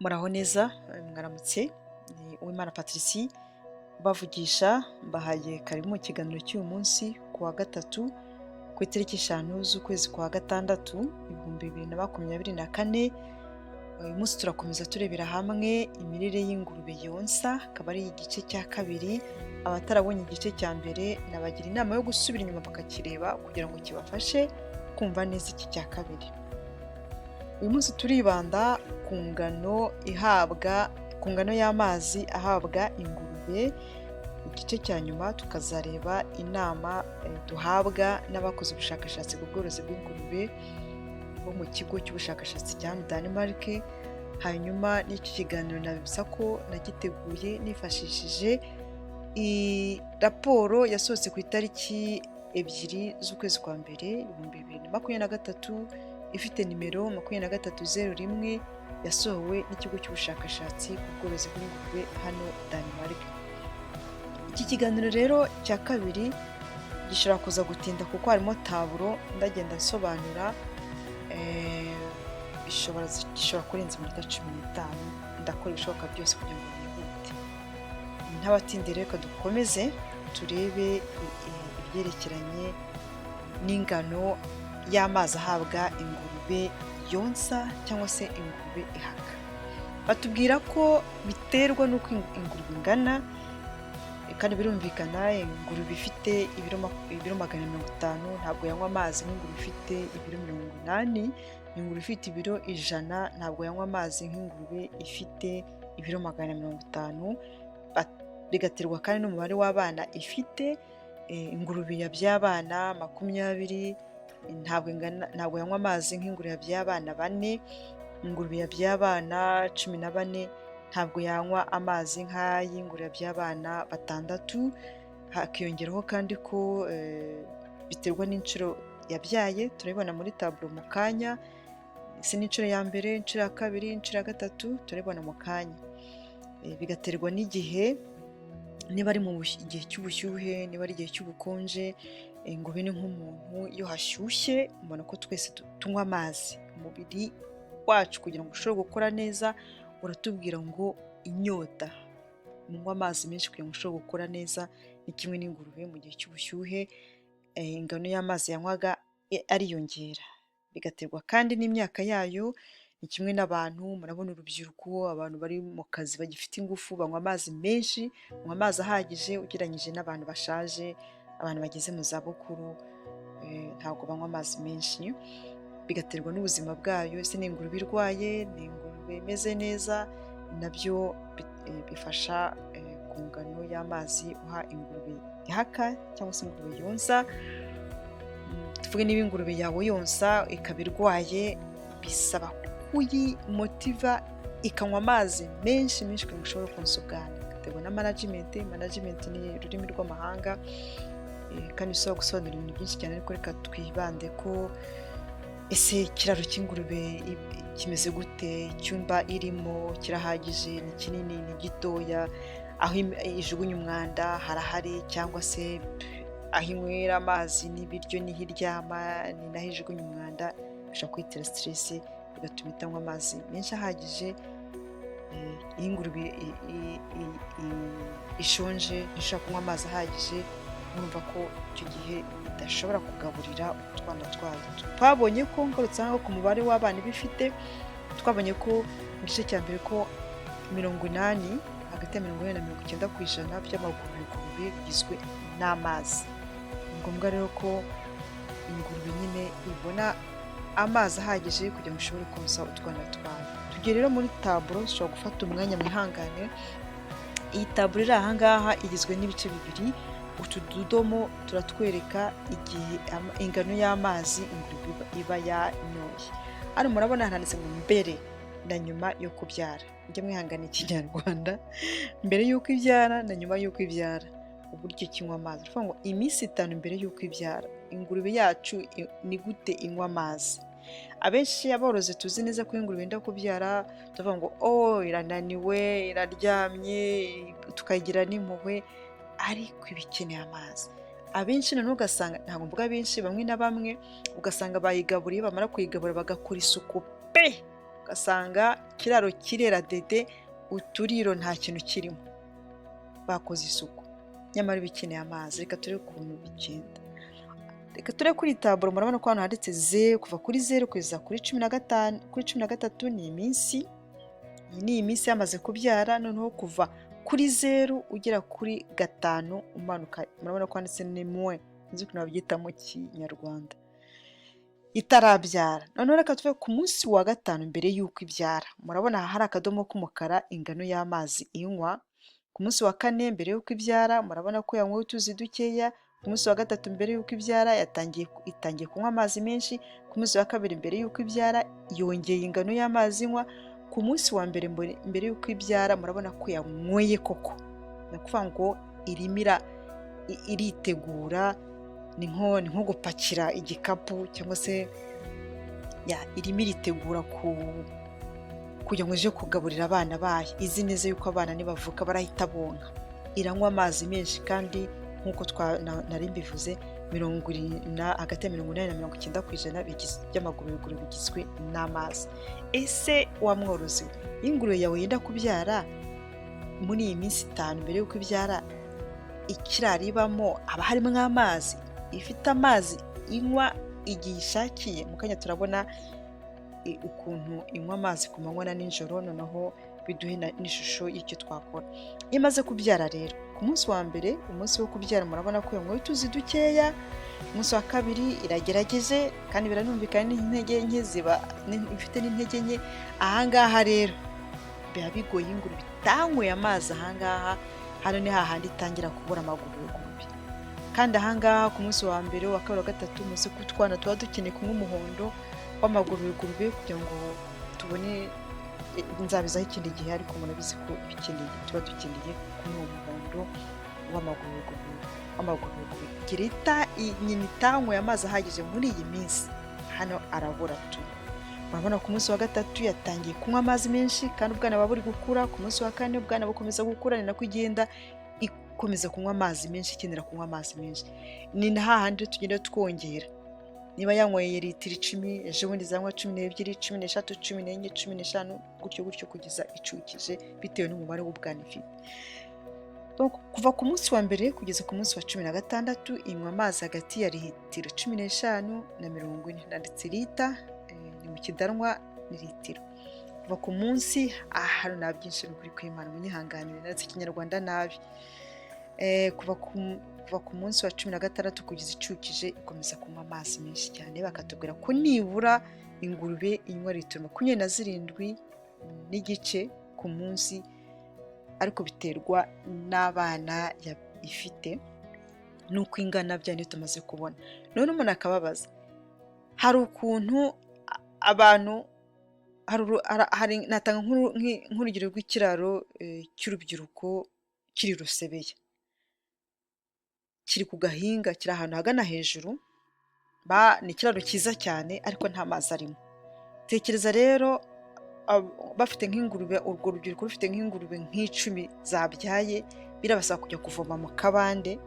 Muraho neza, mwaramutse, ni Uwimana Patricie ubavugisha, mbahaye karibu mu kiganiro cy'uyu munsi ku wa gatatu ku itariki 5 z'ukwezi kwa gatandatu 2024. Uyu munsi turakomeza turebera hamwe imirire y'ingurube yonsa, akaba ari igice cya kabiri. Abatarabonye igice cya mbere nabagira inama yo gusubira inyuma bakakireba kugira ngo kibafashe kumva neza iki cya kabiri. Uyu munsi turibanda ku ngano ihabwa, ku ngano y'amazi ahabwa ingurube. Igice cya nyuma tukazareba inama duhabwa n'abakoze ubushakashatsi ku bworozi bw'ingurube bo mu kigo cy'ubushakashatsi cya Denmark. Hanyuma n'iki kiganiro nabibutsa ko nagiteguye nifashishije raporo yasohotse ku itariki 2 z'ukwezi kwa mbere 2023, ifite nimero 2301, yasohowe n'ikigo cy'ubushakashatsi ku bworozi bw'ingurube hano Denmark. Iki kiganiro rero cya kabiri gishobora kuza gutinda kuko harimo tableau ndagenda nsobanura, gishobora kurenza iminota 15. Ndakora ibishoboka byose kugira ngo nihute. Ntabatindiye, reka dukomeze turebe ibyerekeranye n'ingano y'amazi ahabwa ingurube yonsa cyangwa se ingurube ihaka. Batubwira ko biterwa n'uko ingurube ingana, kandi birumvikana, ingurube ifite ibiro 150 ntabwo yanywa amazi nk'ingurube ifite ibiro 80. Ingurube ifite ibiro 100 ntabwo yanywa amazi nk'ingurube ifite ibiro 150. Bigaterwa kandi n'umubare w'abana ifite. Ingurube yabyaye abana 20 ntabwo yanywa amazi nk'ingurube yabyaye abana bane. Ingurube yabyaye abana 14 ntabwo yanywa amazi nk'ay'ingurube yabyaye abana batandatu. Hakiyongeraho kandi ko biterwa n'inshuro yabyaye, turabibona muri tableau mu kanya. Ese ni inshuro ya mbere, inshuro ya kabiri, inshuro ya gatatu? Turabibona mu kanya. Bigaterwa n'igihe, niba ari mu gihe cy'ubushyuhe, niba ari igihe cy'ubukonje. Ingurube ni nk'umuntu, iyo hashyushye ubona ko twese tunywa amazi. Umubiri wacu kugira ngo ushobore gukora neza uratubwira ngo inyota, munywe amazi menshi kugira ngo ushobore gukora neza. Ni kimwe n'ingurube, mu gihe cy'ubushyuhe ingano y'amazi yanywaga ariyongera. Bigaterwa kandi n'imyaka yayo. Ni kimwe n'abantu, murabona urubyiruko, abantu bari mu kazi bagifite ingufu banywa amazi menshi, banywa amazi ahagije ugereranyije n'abantu bashaje, abantu bageze mu zabukuru ntabwo banywa amazi menshi. Bigaterwa n'ubuzima bwayo, ese ni ingurube irwaye, ni ingurube imeze neza? Nabyo bifasha ku ngano y'amazi uha ingurube ihaka cyangwa se ingurube yonsa. Tuvuge niba ingurube yawe yonsa ikaba irwaye, bisaba kuyimotiva ikanywa amazi menshi menshi kugira ngo ishobore konsa ubwana. Bigaterwa na management. Management ni ururimi rw'amahanga kandi bisaba gusobanura ibintu byinshi cyane, ariko reka twibande ko ese ikiraro cy'ingurube kimeze gute? Icyumba irimo kirahagije? Ni kinini, ni gitoya? Aho ijugunya umwanda harahari? Cyangwa se aho inywera amazi n'ibiryo niho iryama, ni naho ijugunya umwanda? Bishobora kuyitera stress, bigatuma itanywa amazi menshi ahagije. Iyo ingurube ishonje ntishobora kunywa amazi ahagije, murumva ko icyo gihe idashobora kugaburira utwana twayo. Twabonye ko, ngarutse aho ku mubare w'abana iba ifite, twabonye ko mu gice cya mbere ko 80, hagati ya 80 na 90% by'amaguru y'ingurube bigizwe n'amazi. Ni ngombwa rero ko ingurube nyine ibona amazi ahagije kugira ngo ishobore konsa utwana twayo. Tugiye rero muri tableau, zishobora gufata umwanya, mwihangane. Iyi tableau iri aha ngaha igizwe n'ibice bibiri. Utu tudomo turatwereka igihe ingano y'amazi ingurube iba yanyoye. Hano murabona handitse ngo mbere na nyuma yo kubyara. Mujye mwihangana ikinyarwanda, mbere y'uko ibyara na nyuma y'uko ibyara, uburyo kinywa amazi. Ni ukuvuga ngo iminsi 5 mbere y'uko ibyara, ingurube yacu ni gute inywa amazi? Abenshi aborozi tuzi neza ko ingurube yenda kubyara tuvuga ngo oh, irananiwe, iraryamye, tukayigira n'impuhwe, ariko iba ikeneye amazi. Abenshi noneho ugasanga, ntabwo mvuga benshi, bamwe na bamwe ugasanga bayigaburiye, bamara kuyigaburira bagakora isuku pe. Ugasanga ikiraro kirera dede, uturiro nta kintu kirimo, bakoze isuku, nyamara iba ikeneye amazi. Reka turebe ukuntu bigenda. Reka turebe kuri taburo. Murabona ko hano handitse 0, kuva kuri 0 kugeza kuri 15, kuri 13 ni iminsi, iyi ni iminsi yamaze kubyara. Noneho kuva kuri 0 ugera kuri 5 umanuka, murabona ko handitse ni mois, sinzi ukuntu babyita mu Kinyarwanda, itarabyara. Noneho reka tuve ku munsi wa 5 mbere y'uko ibyara. Murabona aha hari akadomo k'umukara, ingano y'amazi inywa. Ku munsi wa 4 mbere y'uko ibyara, murabona ko yanyweye utuzi dukeya. Ku munsi wa 3 mbere y'uko ibyara, yatangiye itangiye kunywa amazi menshi. Ku munsi wa 2 mbere y'uko ibyara, yongeye ingano y'amazi inywa. Ku munsi wa 1 mbere y'uko ibyara, murabona ko yanyweye koko. Ni ukuvuga ngo irimo iritegura, ni nko gupakira igikapu cyangwa se irimo iritegura kugira ngo ije kugaburira abana bayo. Izi neza yuko abana nibavuka barahita bonka, iranywa amazi menshi. Kandi nk'uko nari mbivuze, hagati ya 80 na 90% by'amaguruguru bigizwe n'amazi. Ese wa mworozi we, iyo ingurube yawe yenda kubyara, muri iyi minsi 5 mbere y'uko ibyara, ikiraro ibamo haba harimo amazi, ifite amazi inywa igihe ishakiye? Mu kanya turabona ukuntu inywa amazi ku manywa na nijoro, noneho biduhe n'ishusho y'icyo twakora. Iyo imaze kubyara rero, ku munsi wa mbere, umunsi wo kubyara, murabona ko yanyweye utuzi dukeya. Umunsi wa 2 iragerageje, kandi biranumvikana, n'intege nke ziba ifite n'intege nke. Ahangaha rero biba bigoye, ingurube itanyweye amazi ahangaha, hano ni hahandi itangira kubura amaguruguru. Kandi ahangaha ku munsi wa 1, wa 2, wa 3, muzi ko utwana tuba dukeneye kunywa umuhondo w'amagurugurube kugira ngo tubone, nzabizaho ikindi gihe, ariko murabizi ko ibikeneye, tuba dukeneye kunywa umuhondo w'amaguruguru. Girita nyina itanyweye amazi ahagije muri iyi minsi, hano arabura tu. Murabona ku munsi wa 3 yatangiye kunywa amazi menshi, kandi ubwana buba buri gukura. Ku munsi wa 4 ubwana bukomeza gukura, ni nako igenda ikomeza kunywa amazi menshi, ikenera kunywa amazi menshi. Ni na hahandi tugenda twongera. Niba yanyweye litiro 10, ejo bundi zanywa 12, 13, 14, 15, gutyo gutyo kugeza icukije, bitewe n'umubare w'ubwana ifite. Kuva ku munsi wa 1 kugeza ku munsi wa 16 inywa amazi hagati ya litiro 15 na 40. Nanditse lita, ni mu kidanwa ni litiro. Kuva ku munsi, hano nta byinshi, ni ukuri kw'Imana, munyihanganire nanditse Ikinyarwanda nabi. Kuva ku munsi wa 16 kugeza icukije, ikomeza kunywa amazi menshi cyane. Bakatubwira ko nibura ingurube inywa litiro 27.5 ku munsi, ariko biterwa n'abana ifite n'uko ingana, bya niyo tumaze kubona. None umuntu akababaza, hari ukuntu abantu, natanga nk'urugero rw'ikiraro cy'urubyiruko kiri Rusebeya, kiri ku gahinga, kiri ahantu hagana hejuru. Ni ikiraro cyiza cyane, ariko nta mazi arimo. Tekereza rero bafite nk'ingurube, urwo rubyiruko rufite nk'ingurube nk'10 zabyaye, birabasaba kujya kuvoma mu kabande,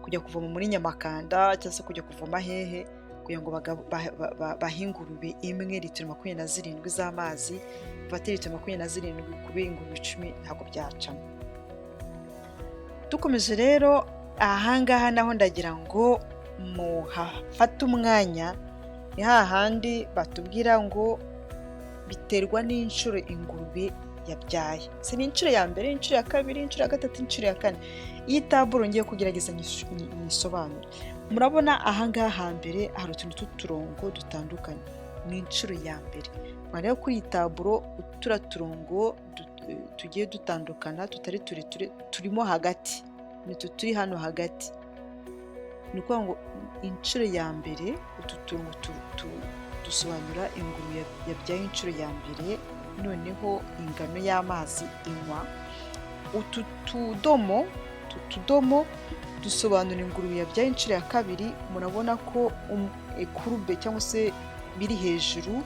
kujya kuvoma muri Nyamakanda cyangwa se kujya kuvoma hehe, kugira ngo bahe ingurube imwe litiro 27 z'amazi. Bafate litiro 27 kube ingurube 10, ntabwo byacamo. Dukomeje rero, ahangaha naho ndagira ngo muhafate umwanya. Ni hahandi batubwira ngo biterwa n'inshuro ingurube yabyaye. Se ni inshuro ya mbere, inshuro ya kabiri, inshuro ya gatatu, inshuro ya kane? Iyi taburo ngiye kugerageza nyisobanure. Murabona ahangaha hambere hari utuntu tw'uturongo dutandukanye, ni inshuro ya mbere. Mwareba kuri iyi taburo, turiya turongo tugiye dutandukana tutari tureture turimo hagati, ni utu turi hano hagati. Ni ukuvuga ngo inshuro ya mbere, utu turongo dusobanura ingurube yabyaye inshuro ya mbere, noneho ingano y'amazi inywa. Utu tudomo dusobanura ingurube yabyaye inshuro ya kabiri. Murabona ko courbe cyangwa se biri hejuru,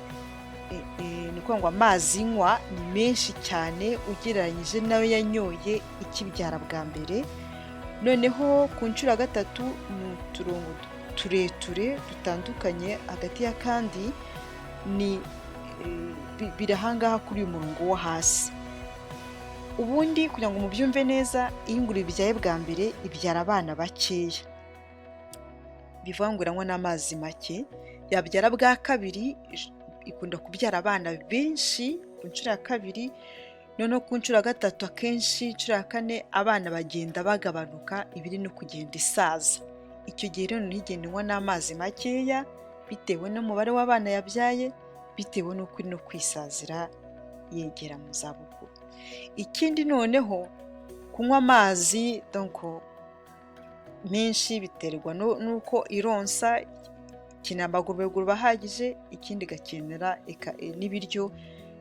ni ukuvuga ngo amazi inywa ni menshi cyane ugereranyije n'ayo yanyoye ikibyara bwa mbere. Noneho ku nshuro ya gatatu ni uturongo tureture dutandukanye hagati ya kandi ni Biri ahangaha kuri uyu murongo wo hasi. Ubundi kugira ngo mubyumve neza, iyo ingurube ibyaye bwa mbere ibyara abana bakeya, bivuga ngo iranywa n'amazi make. Yabyara bwa kabiri ikunda kubyara abana benshi ku nshuro ya kabiri. Noneho ku nshuro ya gatatu, akenshi inshuro ya kane, abana bagenda bagabanuka, ibiri no kugenda isaza. Icyo gihe rero noneho igenda inywa n'amazi makeya bitewe n'umubare w'abana yabyaye, bitewe n'uko iri no kwisazira yegera mu zabukuru. Ikindi noneho, kunywa amazi donc menshi biterwa n'uko ironsa, ikenera amagurubegurube ahagije. Ikindi igakenera n'ibiryo,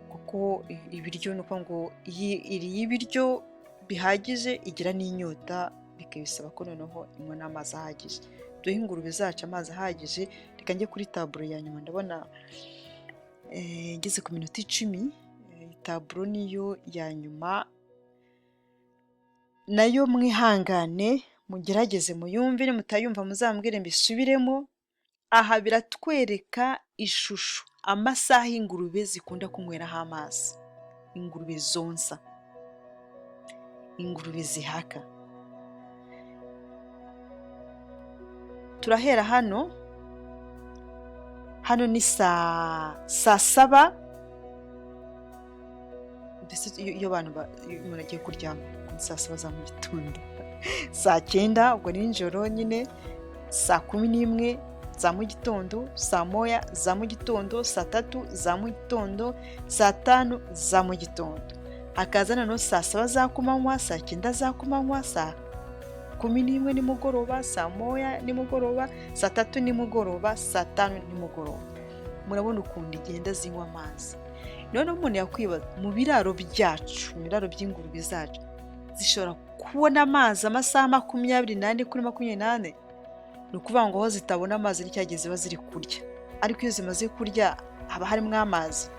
kuko ibiryo ni ukuvuga ngo iyo iriye ibiryo bihagije igira n'inyota, bikabisaba ko noneho inywa n'amazi ahagije. Duhe ingurube zacu amazi ahagije. Reka njye kuri tableau ya nyuma, ndabona ngeze ku minota 10. Tableau niyo ya nyuma, nayo mwihangane mugerageze muyumve, nimutayumva muzambwire mbisubiremo. Aha biratwereka ishusho amasaha ingurube zikunda kunyweraho amazi, ingurube zonsa, ingurube zihaka. Turahera hano. Hano ni saa 7, mbese iyo abantu iyo umuntu agiye kuryama ni saa 7 za mu gitondo, saa 9 ubwo ni nijoro nyine, saa 11 za mu gitondo, saa 1 za mu gitondo, saa 3 za mu gitondo, saa 5 za mu gitondo. Hakaza noneho saa 7 za kumanywa, saa 9 za kumanywa, saa 11 nimugoroba, saa 1 nimugoroba, saa 3 nimugoroba, saa 5 nimugoroba. Murabona ukuntu igenda zinywa amazi. Noneho umuntu yakwibaza, mu biraro byacu, mu biraro by'ingurube zacu, zishobora kubona amazi amasaha 24 kuri 24? Ni ukuvuga ngo aho zitabona amazi ni cya gihe ziba ziri kurya, ariko iyo zimaze kurya haba harimo amazi.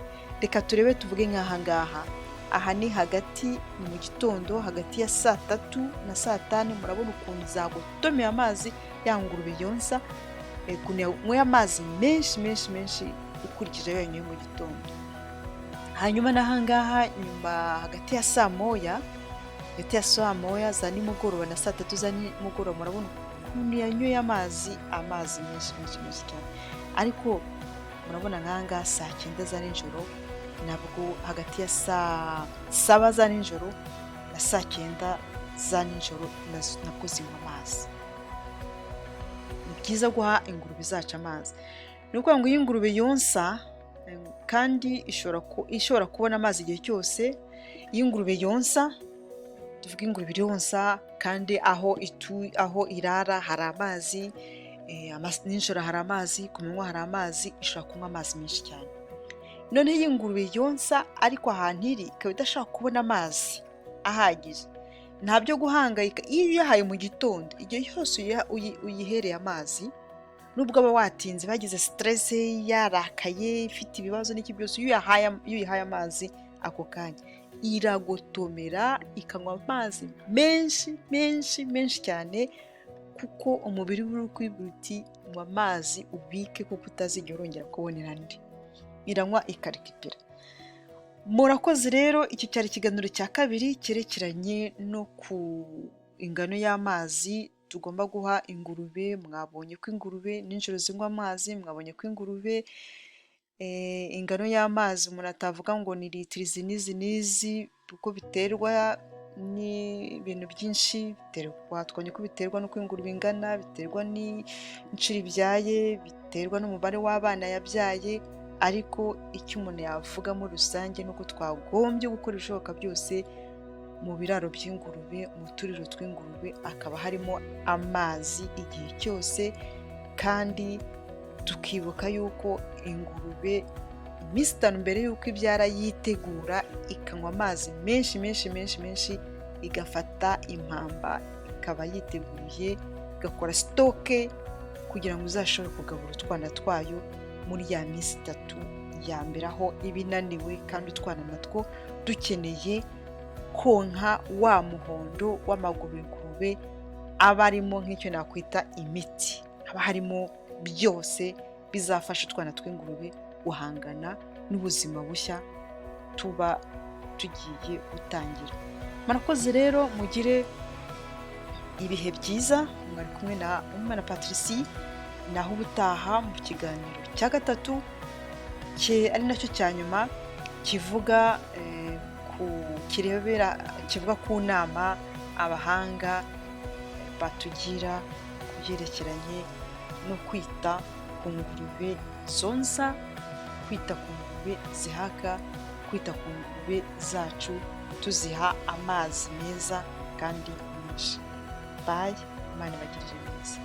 Reka turebe, tuvuge nk'aha ngaha. Aha ni hagati, ni mu gitondo, hagati ya saa 3 na saa 5. Murabona ukuntu zagotomeye amazi ya ngurube yonsa, ukuntu yanyweye amazi menshi menshi menshi ukurikije ayo yanyweye mu gitondo. Hanyuma n'aha ngaha nyuma, hagati ya saa 1 za nimugoroba na saa 3 za nimugoroba, murabona ukuntu yanyweye amazi menshi menshi menshi cyane. Ariko murabona nk'aha ngaha saa 9 za nijoro, nabwo hagati ya saa 7 za nijoro na saa 9 za nijoro nabwo zinywa amazi. Ni byiza guha ingurube zacu amazi. Ni ukuvuga ngo iyo ingurube yonsa kandi ishobora kubona amazi igihe cyose, iyo ingurube yonsa, tuvuge ingurube ironsa kandi aho irara hari amazi, nijoro hari amazi, ku manywa hari amazi, ishobora kunywa amazi menshi cyane. Noneho iyo ingurube yonsa ariko ahantu iri ikaba idashobora kubona amazi ahagije, nta byo guhangayika. Iyo uyahaye mu gitondo, igihe cyose uyihereye amazi, nubwo aba watinze, bagize stress, yarakaye, ifite ibibazo n'iki byose, iyo uyihaye amazi ako kanya iragotomera ikanywa amazi menshi menshi menshi cyane, kuko umubiri we uri kwibwira uti: "Nywa amazi ubike, kuko utazigera urongera kubonera andi." Iranywa ikarekipera. Murakoze rero, iki cyari ikiganiro cya kabiri cyerekeranye no ku ingano y'amazi tugomba guha ingurube. Mwabonye ko ingurube nijoro zinywa amazi, mwabonye ko ingurube ingano y'amazi umuntu atavuga ngo ni litiro izi n'izi n'izi, kuko biterwa n'ibintu byinshi. Biterwa, twabonye ko biterwa n'uko ingurube ingana, biterwa n'inshuro ibyaye, biterwa n'umubare w'abana yabyaye. Ariko icyo umuntu yavuga muri rusange ni uko twagombye gukora ibishoboka byose mu biraro by'ingurube, mu turiro tw'ingurube hakaba harimo amazi igihe cyose, kandi tukibuka yuko ingurube iminsi 5 mbere y'uko ibyara yitegura, ikanywa amazi menshi menshi menshi menshi, igafata impamba, ikaba yiteguye, igakora stock kugira ngo izashobore kugabura utwana twayo muri ya minsi 3 ya mbere aho iba inaniwe, kandi utwana natwo dukeneye konka wa muhondo w'amagurube aba arimo nk'icyo nakwita imiti, haba harimo byose bizafasha utwana tw'ingurube guhangana. n'ubuzima bushya tuba tugiye gutangira. Murakoze rero, mugire ibihe byiza. Mwari kumwe na Umwana Patricie. Naho ubutaha mu kiganiro cya gatatu, ari nacyo cya nyuma, kivuga ku kirebera kivuga ku nama abahanga batugira ku byerekeranye no kwita ku ngurube zonsa, kwita ku ngurube zihaka, kwita ku ngurube zacu tuziha amazi meza kandi menshi. Bye, Imana ibagirire neza.